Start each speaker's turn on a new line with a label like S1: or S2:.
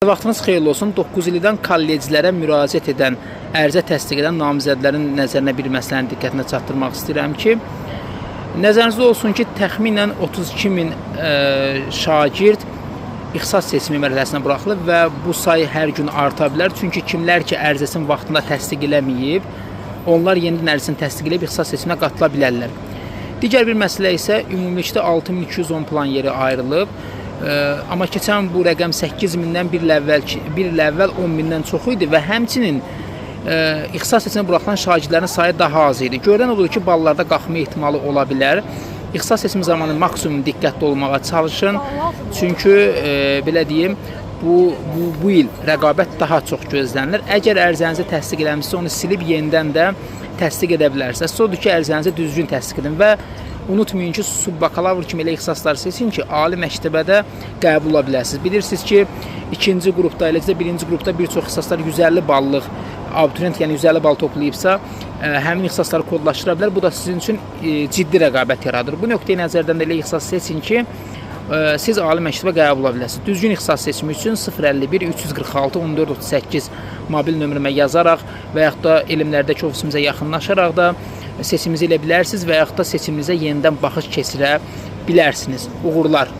S1: Vaxtınız xeyirli olsun. 9 ildən kolleclərə müraciət edən, ərizə təsdiq edən namizədlərin nəzərinə bir məsələni diqqətinə çatdırmaq istəyirəm ki, nəzərinizdə olsun ki, təxminən 32 min şagird ixtisas seçimi mərhələsinə buraxılıb və bu say hər gün arta bilər. Çünki kimlər ki, ərizəsini vaxtında təsdiq eləməyib, onlar yenidən ərizəsini təsdiq edib ixtisas seçiminə qatıla bilərlər. Digər bir məsələ isə ümumilikdə 6210 plan yeri ayrılıb. Amma keçən bu rəqəm 8000-dən bir il əvvəl bir il əvvəl 10 mindən çox idi və həmçinin ixtisas seçiminə buraxılan şagirdlərin sayı daha az idi. Görünən odur ki, ballarda qalxma ehtimalı ola bilər. İxtisas seçimi zamanı maksimum diqqətli olmağa çalışın. Çünki belə deyim, bu il rəqabət daha çox gözlənilir. Əgər ərizənizi təsdiq eləmisinizsə, onu silib yenidən də təsdiq edə bilərsiniz. Əsas odur ki, ərizənizi düzgün təsdiq edin və unutmayın ki, subbakalavr kimi elə ixtisaslar seçin ki, ali məktəbə də qəbul ola bilərsiniz. Bilirsiniz ki, ikinci qrupda, eləcə də birinci qrupda bir çox ixtisaslar 150 ballıq abituriyent, yəni 150 bal toplayıbsa, həmin ixtisasları kodlaşdıra bilər. Bu da sizin üçün ciddi rəqabət yaradır. Bu nöqteyi nəzərdən də elə ixtisas seçin ki, siz ali məktəbə qəbul ola biləsiniz. Düzgün ixtisas seçimi üçün 051 346 14 38 mobil nömrəmə yazaraq və yaxud da elmlərdəki ofisimizə yaxınlaşaraq da seçiminizi elə bilərsiniz və yaxud da seçiminizə yenidən baxış keçirə bilərsiniz. Uğurlar.